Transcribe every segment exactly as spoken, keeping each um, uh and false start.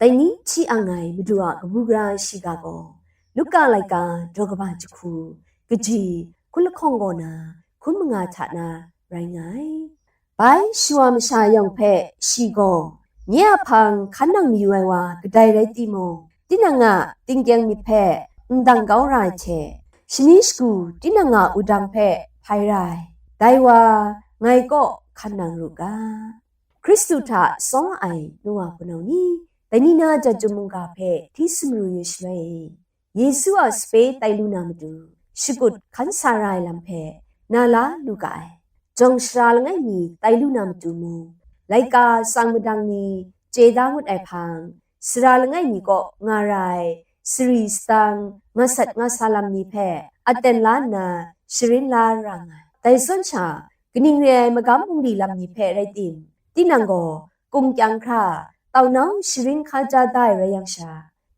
Dai ni hti ang ai Madu a kabu gara shiga gaw, Luka laika daw kaba jahku, kaji hkun lahkawng kaw na hkun manga hta na rai nga ai. Bai shawa masha yawng hpe shi gaw, nye a hpang hkan nang mayu ai wa kadai rai timung, tinang a tingkyeng myit hpe n dang kau ra ai hte, shani shagu tinang a wudang hpe hpai ra ai, dai wa ngai kaw hkan nang ru ga. Hkristu hta tsawng ai nu wa hpunau ni, dai ni na jat chyum mungga hpe hti sumru yu shaloi e, Yesu a sape tai lu na matu, shakut hkan sa ra ai lam hpe na la lu ga ai. Jawng sara langai mi tai lu na matu mung, laika tsang madang ni chye da ngut ai hpang, sara langai mi kaw nga ra ai sari sadang, nga sat nga sa lam ni hpe aten la nna sharin la ra nga ai. Dai zawn sha, kaning re ai magam bungli lam ni hpe rai tim, tinang gaw kung kyang hkra, taunau sharin hkaja da ai rai yang sha,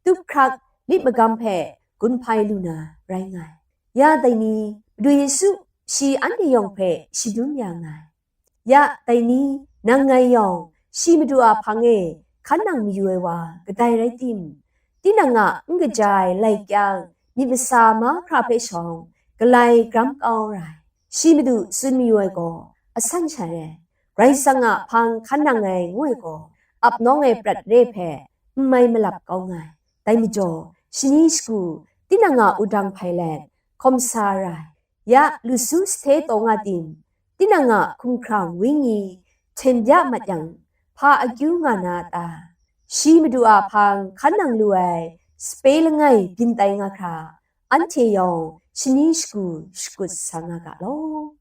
tup hkrak lit magam hpe gun hpai lu na rai nga ai. Ya dai ni, Madu Yesu shi anhte yawng hpe shadum ya nga ai. Ya dai ni, nang ngai yawng, shi Madu a hpang e hkan nang mayu ai wa kadai rai tim, tinang a n kaja ai lai kyang myit masa mahkra hpe shawng, galai gram kau ra ai. Shi Madu tsun mayu ai gaw asan sha re, Karai Kasang a hpang hkan nang ai ngu ai gaw, ap nawng ai prat re hpe n mai malap kau nga ai. Dai majaw, shani shagu tinang a wudang hpai let, hkawm sa ra ai. Ya lusu sahte taw nga tim, tinang a hkumhkrang wenyi hten bya mat yang, hpa akyu nga na a ta? Shi Madu a hpang hkan nang lu ai sape langai byin tai nga hkra, anhte yawng shani shagu shakut sa nga ga law.